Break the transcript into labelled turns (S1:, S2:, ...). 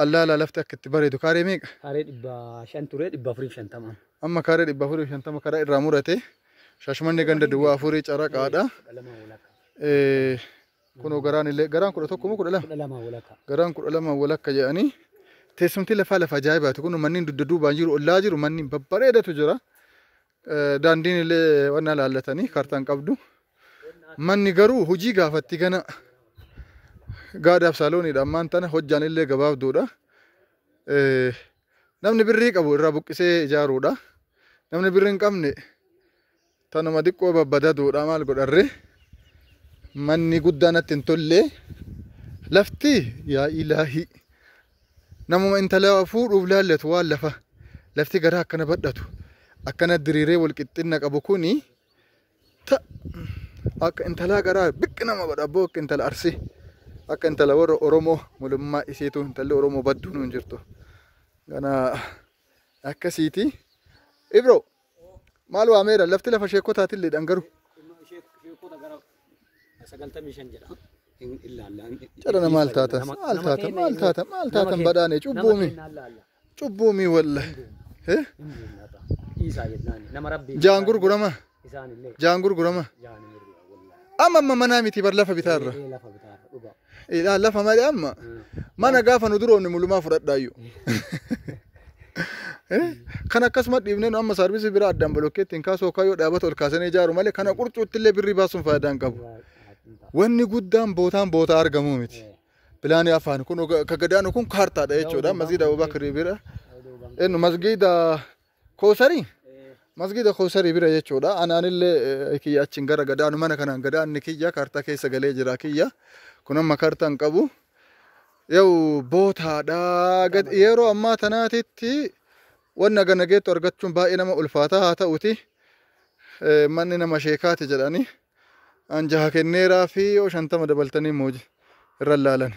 S1: Allaalaa lafti akka itti bareedu kaaree meeqa?
S2: Kaaree 500 ture 450.
S1: Amma kaaree 450 karaa irraa murate. Shaashmannee ganda duwwaa 4 caraqaadha.
S2: 12 walakka.
S1: Kunoo garaan illee garaan 11 moo 12?
S2: 12 walakka.
S1: Garaan 12 walakka jedhanii. Teessumti lafaa lafa ajaa'ibaati. Kun manneen dugda duubaan jiru ollaa jiru manneen babbareedatu jira. Daandiin illee wanna laallatanii kaartaan qabdu. Manni garuu hojii gaafatti gana gaadaaf saalooniidha ammaan tana hojjaan illee gabaabduudha. Namni birrii qabu irraa buqqisee ijaaruudha. Namni birrii hin qabne tanuma xiqqoo babbadaduudha maal godharre. Manni guddaa natti hin tolle. Lafti yaa ilaahii. Namuma intala fuudhuuf laallatu waan lafa lafti garaa akkana badhatu akkana diriiree wal qixxinna qabu kuni ta akka intalaa garaa biqqi nama godha abboo akka intala Arsii akka intala warra Oromoo mulummaa isiitu intalli Oromoo badduun hin jirtu. Gana akkasiiti. Ibro maal waameera lafti lafa sheekotaatillee dhangaru.
S2: Sheekota gara 95 jedha.
S1: Cadhana maal taatan maal taatan maal taatan maal taatan badhaane cubbuumi cubbuumi wallahi. Jaan gurgurama jaan gurgurama amma amma manaa miti bar lafa bitaarra. Ilaa lafa malee amma mana gaafa nu duroomne mulumaa fudhadhaayyuu. Kan akkasuma dhiibnee nu amma saarvisii biraa addaan bolokkeetti hin kaasuu yookaan yoo dhaabata ol kaasanii ijaaru malee kana qurcuutti illee birrii baasuun faayidaa hin qabu. Wanni guddaan bootaan bootaa argamuu miti. Pilaanii afaan kun ka gadaanu kun kaartaadha jechuudha. Masgiida Abubakar bira. Eenyu masgiida Koosarii? Masgiida Koosarii bira jechuudha. Anaanillee kiyya achiin gara gadaanu mana kanaan gadaanni kiyya kaartaa keessa galee jira kiyya. Kun amma kaartaa hin qabu. Yoo bootaadha. Yeroo ammaa tanaatitti wanna gana geettu argachuun baay'ee nama ulfaataa haa ta'uti. Manni nama sheekaati jedhanii. An jaha kenneeraa fi yoo 50 dabaltanii immoo irra laalan.